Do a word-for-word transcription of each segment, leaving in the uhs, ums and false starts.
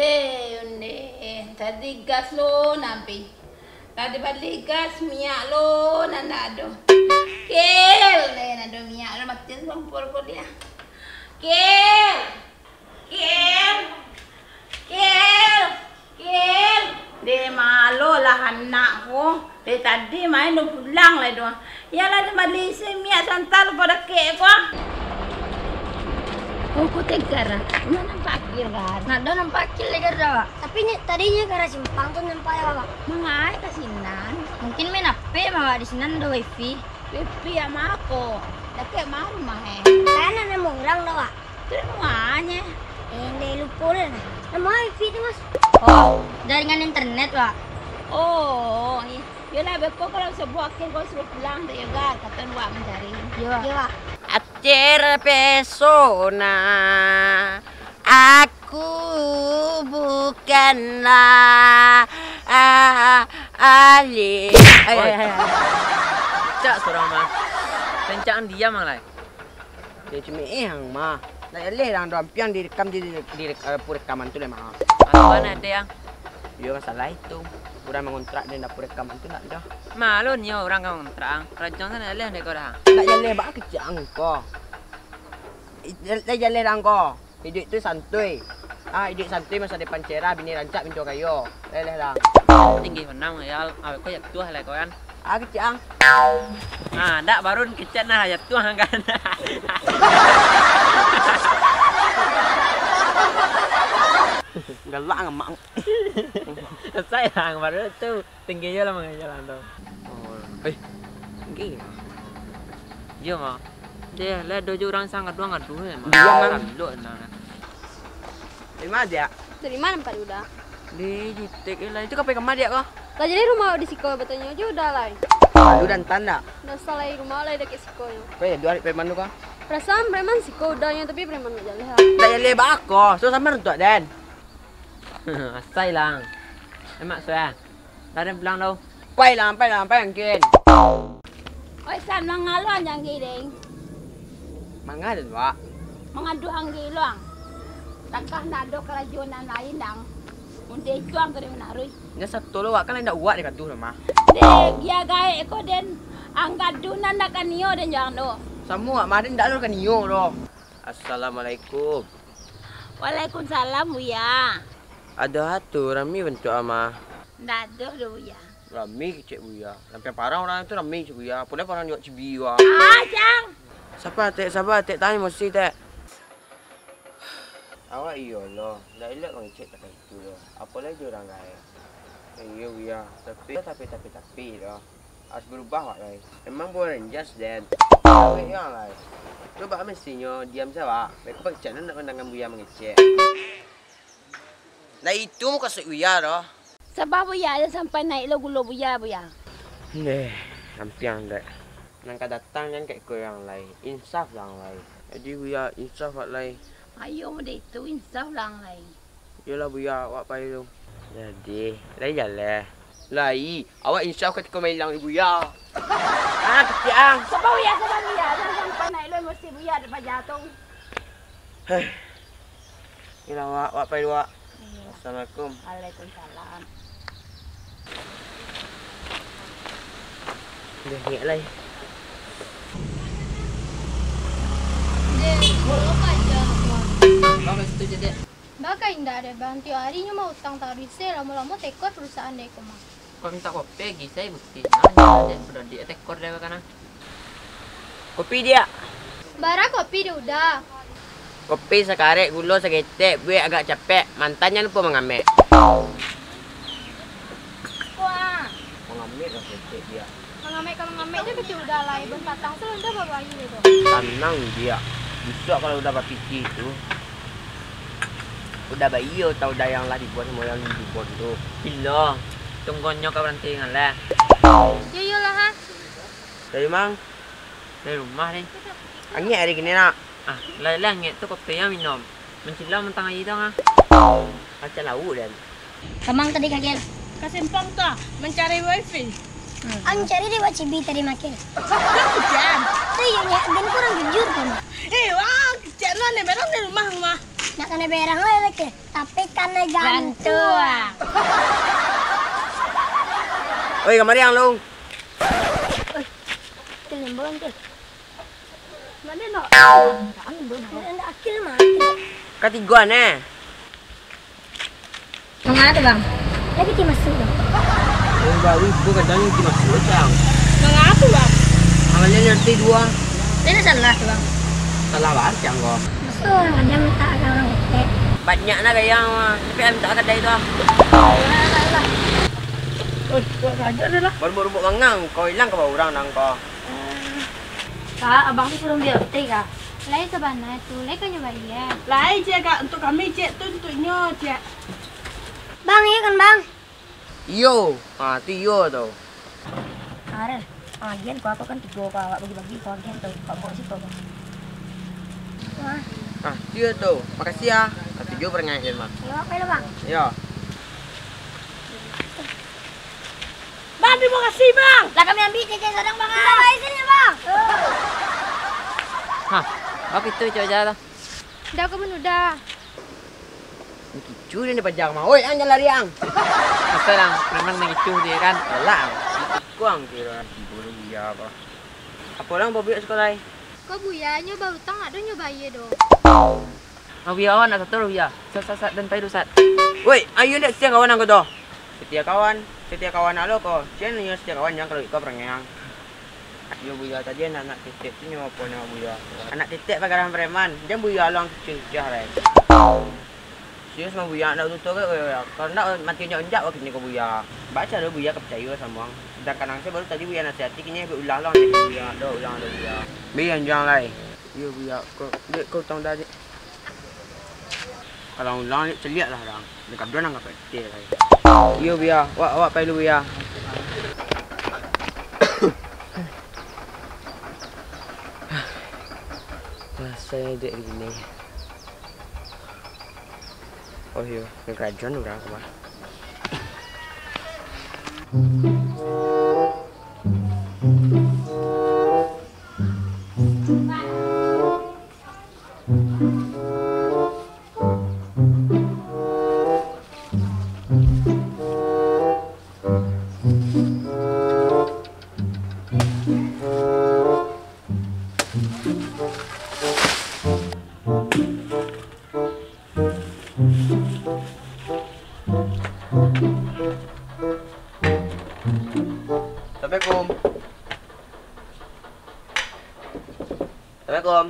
Eh, ondeh, tadi gas lo nan pai. Tadi bali gas, minyak lo nan ndak ado. Kil, eh, ndak ado minyak lo, mati kompor ko dia. Kil! Kil! Kil! Kil! Deh, malo lah anak ko. Dari tadi main, dah pulang lai tu. Iyolah, dah bali isi minyak santa lupo dakek ko. Oh, ko tegar ah. Inyo nampak Kil kan? Ndak ado nampak Kil tegar dah, Wak. Tapi nyo, tadi nyo ka arah simpang tu nampak yo, Wak. Mangai ka sinan? Mungkin main H P mah, Wak, di sinan ado wifi. Wifi a mako? Dakek ma rumah e? Kan ndak namuah urang dah, Wak. Tu namuah a nyo? Eh, ndeh, lupo lah. Namuah a wifi tu, Mas. Oh, jaringan internet, Wak. Oh, i-, iyolah, beko kalau sabuah Kil ko suruah pulang tu yo, Gar, kato Wak mancari. Iyo, Wak. Iyo, Wak. Acil Pesona, aku bukanlah ah, ahli. Oi. Cak surang mah. Pencak an diam ang lai. Yo, cuma eh ang mah. Ndak jaleh ang do ampiang direkam di, di, di, eh, dapur rekaman tu lai mah. Apo nan ado ang? Yo, masalah itu. Urang mangontrak di dapur rekaman tu ndak ado. Malu nyo urang ka mangontrak ang. Karajo tu ndak jaleh dek ko dah. Ndak jaleh baa kecek ang ko. I-, jal-, ndak jaleh ang ko. Iduik tu santuy. Ah, iduik santuy masa depan cerah, bini rancak, mintuo kayo. Leleh lah. Tinggi bana, Yal. Awak ko jatuah lah ko kan. Ah, kecek ang. Ah, ndak, baru kecek nah, jatuah kan. Galak ang, Mak. Sayang, baru tu. Tinggi jo lah mangaja lah tu. Oh. Eh, tinggi. Iyo, mah. Deh, lah ado jo urang sanggaduang-gaduang, mah. Iyo, mah. Talok, nah. Dari ma, Diak? Dari ma nampak Uda? Di jutek lah. Itu ka pai ka ma, Diak, ko? Lah, jadi rumah di siko, batanyo jo Uda lai. Lalu dan tanda? Ndak usah lai, rumah lai dakek siko nyo. Ko yo, duo ari preman tu, ko? Perasaan preman siko Uda nyo, tapi preman ndak jaleh lah. Ndak jaleh baa ko? So, sampai runtuak, Den. Asai lang. Emak suah. Lah den pulang dau. Pai lang, pai lang, pai lang, kin. Oi, San, manga lo ang janggi deng? Manga den, Wak? Mangaduah anggi lo ang. Takah ndak ado karajo nan lain, dang. Unde itu ang tadi manaruih. Nyo sato lo, Wak, kan indak uwak dikaduah lo, mah. Deh, gia gaek ko den. Ang gaduah nan ndak kanio den jo ang do. Samo, Wak, mah den ndak ado kanio doh. Assalamualaikum. Waalaikumsalam, Buya. Ado a tu, rami bantuak a mah. Ndak ado doh, Buya. Rami kecek Buya. Sampai parang urang tu rami kecek Buya. Apo lai parang juo cibi wa. Ah, Cang! Saba, Tek, saba, Tek. Tahan emosi, Tek. Awak iyo lo, ndak elok mangecek takah itu lo. Apo lai jo urang gaek. Iyo, Buya. Tapi, tapi, tapi, tapi lo. Harus berubah wak lai. Emang Power Rangers, den. Awek yang lai. Cubo mesinyo diam sajo wak. Beko pakcik nan nak mandangan Buya mangecek. Nah, itu mukasuik Buya doh. Saba Buya, jan sampai naik lo gulo Buya, Buya. Ndeh, ampiang dek. Nan ka datang jan kayak ko yang lai. Insaf lah ang lai. Jadi Buya, insaf wak lai. Ayo, mode itu, insaf lah ang lai. Iyolah, Buya, awak pai dulu. Jadi, lai jaleh? Lai, awak insya Allah katiko mailang di Buya. Ah, kecik ang. Saba Buya, saba Buya. Jan sampai naik lo emosi Buya dek paja tu. Heh. Iyolah, awak, awak pai dulu, awak. Iya. Assalamualaikum. Waalaikumsalam. Dah niat lai. Dek, bawa paja, Bang. Bang, dah situ je, Dek. Baa ka indak deh, Bang? Tiok ari nyo mautang taruih se, lamo-lamo tekor perusahaan dek ko mah. Kok mintak kopi, gisai putih. Nah, jadi budak diak tekor deh, kana. Kopi diak. Bara kopi dek Uda? Kopi sakarek, gulo saketek, buek agak capek, mantannyo lupo mangamek. Wah. Mangamek lah saketek diak. Mangamek ka mangamek je piti Uda lai, bun patang tu Uda babayi deh tu. Tanang diak. Bisuak kalau Uda bapiti tu, Uda bayi tau Uda yang lah dibuat samo yang dibuat tu. Bilo? Tungguannyo ka baranti ngaleh. Yo, iyolah, ha. Dari mang? Dari rumah ni. Angek ari kini nak? Ah, lai-lai angek tu kopi yang minum. Mancilau mantang aia tu, ha. Macam lauk dan. Kamang tadi kagel. Ka simpang tu, ah, mancari wifi. Hmm. Ang cari dek Wak Cibi tadi makin. Siapa tu, Jan? Tu iyo nyo, den kurang jujur kan. Eh, wah, kecek lah, ni berang di rumah, rumah. Nak kana berang lah, laki. Tapi kanai gantuang. Oi, kamari ang, Long. Oi, kalimbang, Cil. Mana nak? Nak akil mah. Katigoan, eh. Manga tu, Bang? Lagi ti masuk, Bang. Yang baru tu kadang ti masuk, Cang. Manga tu, Bang? Awalnya ngerti dua. Tidak salah tu, Bang. Salah banget, Cang, kau. Masa orang aja minta akan orang ketek. Banyak nak gaya mah. Tapi minta kedai tu, ah. Oi, buat saja dah lah. Baru-baru buat mangang, kau hilang ke bawah orang nang kau. Kak, abang tu suruh ambiak peti, Kak. Lai sabana tu, lai ka nyo bayia. Lai, ciek, Kak, untuk kami, ciek, tu untuknyo, ciek. Bang, iyo kan, Bang? Iyo. Ha, tu iyo tu. Arel, agian kau, aku kan tigo, kau awak bagi-bagi, kau agian tu, kau bawa siko, Bang. Wah. Ah, tu iyo tu. Makasih, ah. Tapi jo peringat, Bang. Iyo, apa lo, Bang? Iyo. Bang, terima kasih, Bang. Lah kami ambil cek-cek sadang, Bang. Minta maaf izinnya, Bang. Hah, bak itu cok aja lah. Dah, aku pun udah. Ni kicu ni, ni pajang mah. Oi, ang, jan lari, ang. Asal ang, memang ni kicu dia kan. Alah, ang. Kuang kira. Ibu lu iya apa? Apa orang bawa budak sekolah, eh? Kok buya nyo bautang, nak do nyo bayar do. Rupiah awak nak satu rupiah. Sat, sat, sat, dan pai du, sat. Woi, ayo ndak setia kawan angku tu. Setia kawan, setia kawan alo ko. Sia nyo setia kawan, jan kalau iko perangai ang. Iyo, Buya, tadi anak-anak ketek tu nyo apo nyo, Buya? Anak ketek pagarahan preman. Jan Buya lo ang kicah-kicah lai. Serius mah, Buya, ndak tutuik, weh, weh. Kalau ndak, mati injak-injak wak kini ko, Buya. Baa caro Buya ka picayo samo ang? Sadangkan ang se baru tadi Buya nasihati, kini baulah lo ang jadi Buya. Dak ulang doh, Buya. Bi, jan lai. Iyo, Buya. Ko, dek, ko utang dah, dek. Kalau ulang, dek, caliak lah urang. Dek, kaduan ang ka pakai lai. Iyo, Buya. Wak, awak pai dulu, Buya. Raso dek kini. Oh iyo, nan karajoan urang ko mah. Assalamualaikum. Assalamualaikum.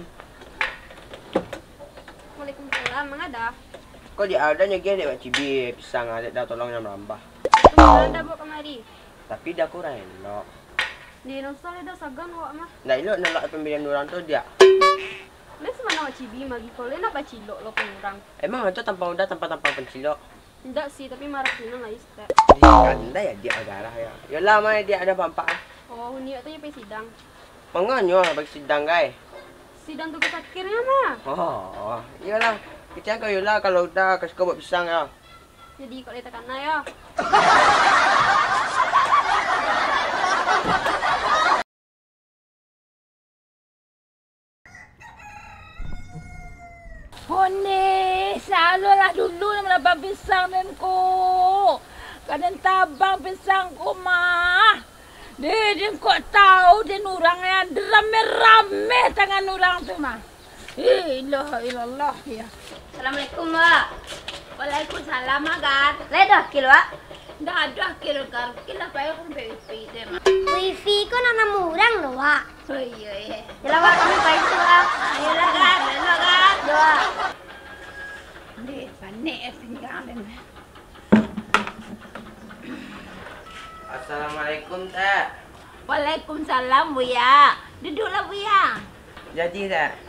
Waalaikumsalam, manga dah? Ko Diak Alda nyo agiah dek Mak Cibi pisang, ah, dek Diak tolong nyo marambah. Tumben dah bawa kamari. Tapi Diak kurang elok. Di Nusol dah sagan awak mah. Ndak elok nolak pambarian urang tu, Diak. Lai samano Mak Cibi mah, kalau lai ndak bacilok lo pun urang. Emang ado tampang udah tampang-tampang pancilok? Ndak sih, tapi marah sinan lai, Ustaz. Ih, pandai ya Diak bagarah ya. Yolah, mai Diak ado pampak ah. Oh, uni awak tu nyo pai sidang. Manganyo pai sidang, gai? Sidang tugas akhirnyo mah. Oh, iyolah. Kecek kau yolah, kalau udah, kasih kau buah pisang ya. Jadi kok lai takana ya. Honeh, salolah dulu nan malabang pisang den ko. Kaden tabang pisang ko mah. Deh, den kok tau den urang nan rameh-rameh tangan urang tu mah. Ilaha illallah, ya. Assalamualaikum, Wak. Waalaikumsalam, Agar. Lai ado akil, Wak? Ndak ado akil, Gar. Kila payah sampai wifi tu, Mak. Wifi ko nan namo urang doh, Wak. Oh, iyo, iyo. Yalah, Wak, kami pai dulu, Wak. Ah, iyolah, Gar. Elok, Gar. Yo, Wak. Deh, panek eh pinggang den. Assalamualaikum, Tek. Waalaikumsalam, Buya. Duduklah, Buya. Jadi, Tek.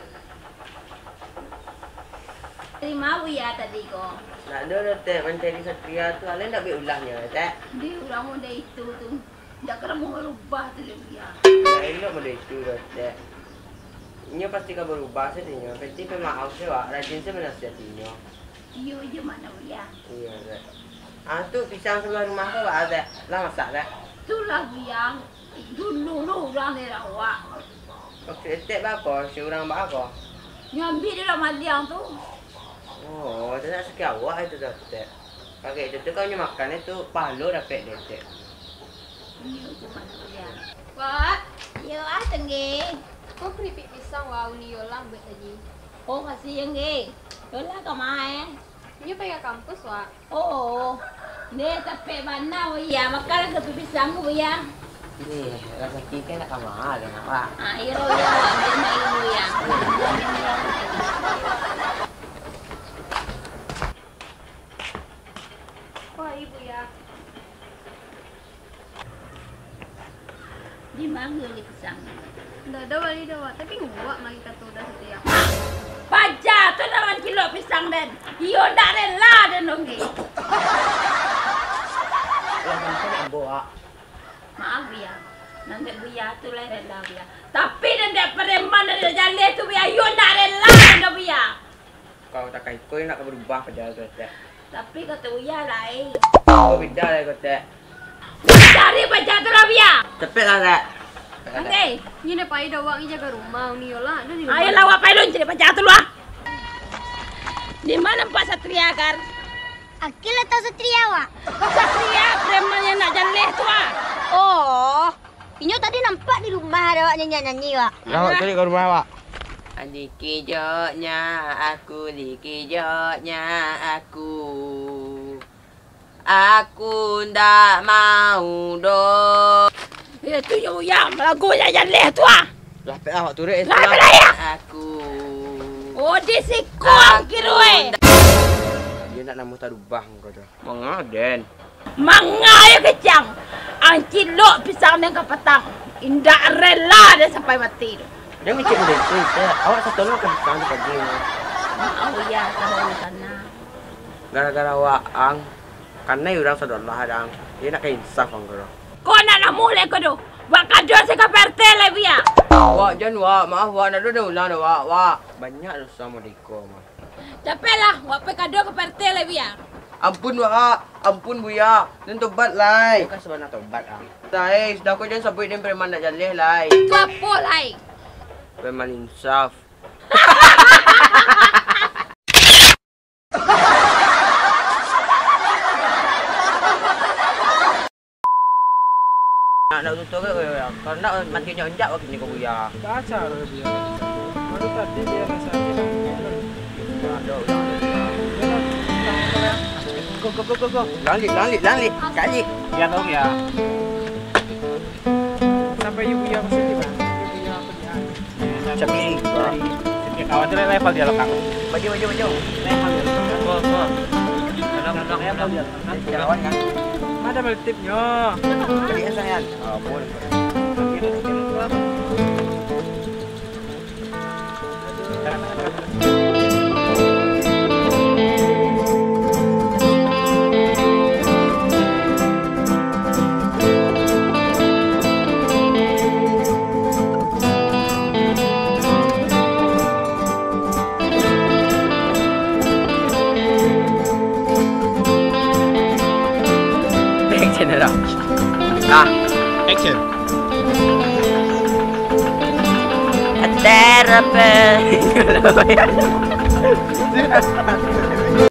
Tarimo, Buya, tadi ko. Nak ado, Tek, mancari satria tu, alai ndak baulah nyo, Tek. Di urang mudo itu tu, ndak ka namuah barubah tu, Buya. Ndak elok mudo itu doh, Tek. Inyo pasti ka barubah sadonyo. Peti pamaaf se, Wak. Rajin se manasihati inyo. Iyo, iyo, mano, Buya? Iyo, Tek. Ah, tu pisang sabalah rumah ko baa, Tek? Lah masak, Tek? Tulah, Buya. Dulu lo urang dari awak. Maksud Etek baa ko? Si urang baa ko? Nyo ambiak di dalam maliang tu. Oh, tu nak sakik awak itu dah, Tek. Kagek itu tu, kau nyo makan itu, pahalo dapek deh, Tek. Iyo, cuma tu ya. Wak. Iyo, ah, Tengge. Ko keripik pisang, Wak, uni Yola buek tadi. Oh, kasih, Tengge. Yola ka ma, eh? Inyo pai ka kampus, Wak. Oh, deh, capek bana, Buya. Makan lah keripik pisang, Buya. Ih, rasaki kan nak ka ma, nak, Wak? Ah, iyo, Buya, Wak. Ambil main, Buya. Wah, ibu ya. Di ma uli pisang? Ndak ado bali doh, Wak. Tapi Wak mari kato udah satia. Paja tu nan mancilok pisang den. Iyo ndak rela den dongge. Lah, mungkin ambo, Wak. Maaf, Buya. Nan dek Buya tu lah rela, Buya. Tapi nan dek preman nan dek jaleh tu, Buya, iyo ndak rela den doh, Buya. Kau takai ko nak ka barubah paja tu, Tek. Tapi kato Buya lai. Kau bida lai ko, Tek. Cari paja tu lah, Buya. Capek lah, Tek. Oke. Inyo pai dek Wak ngi jaga rumah, uni Yola ado di rumah. Ayolah, Wak pai dulu cari paja tu lah. Di ma nampak Satria, Kar? Akil atau Satria, Wak? Satria, preman yang nak jaleh tu, ah. Oh. Inyo tadi nampak di rumah ado awak nyanyi-nyanyi, Wak. Lah, awak cari ka rumah awak. Dikijoknya aku, dikijoknya aku. Aku ndak mau doh. Ya, tu yo, ya, lagu yang jaleh tu, ah. Lah, pek awak turun, eh, lah, pek lah, ya. Aku. Oh, di siko, aku kiro, eh. Dia nak namo tarubah kau tu. Manga den. Manga yo kecang. Ang cilok pisang den ka patang. Indak rela den sampai mati tu. Jan ngecek model tu, Tek. Awak satolong ka pisang tu pagi. Oh iya, sabar di sana. Gara-gara waang, kanai urang sadolah dang. Iyo nak ka insaf ang ko. Ko nak namuah lai ko tu. Wak kado se ka P R T lai, Buya. Wak, jan, Wak. Maaf, Wak. Ndak ado den ulang doh, Wak. Wak. Banyak doso model iko mah. Capeklah, Wak pai kado ka P R T lai, Buya. Ampun, Wak. Ampun, Buya. Den tobat lai. Bukan sabana tobat, ah. Lai, sudah ko jan sabuik den preman ndak jaleh lai. Itu apo lai? Preman insaf. Nak, nak tutup ke, Buya? Kalau ndak, mati nyo injak waktu nyo ke Buya. Baca lah Buya. Baru tadi dia nak sakit, nak minum. Ada ulang. Go, go, go, go, go. Langlik, langlik, langlik. Kalik. Ya, dong, ya. Sampai ibu yang sini, Bang. Ibu yang apa dia? Cabi. Setiap kawan tu level dia lekang. Baju, baju, baju. Level dia lekang. Go, go. Tolong, tolong, tolong. Level dia lekang. Hah? Kawan kan? Mana balik tipnya? Balik ya, sayang. Oh, boleh. Action dah. Ah. Action. Terape.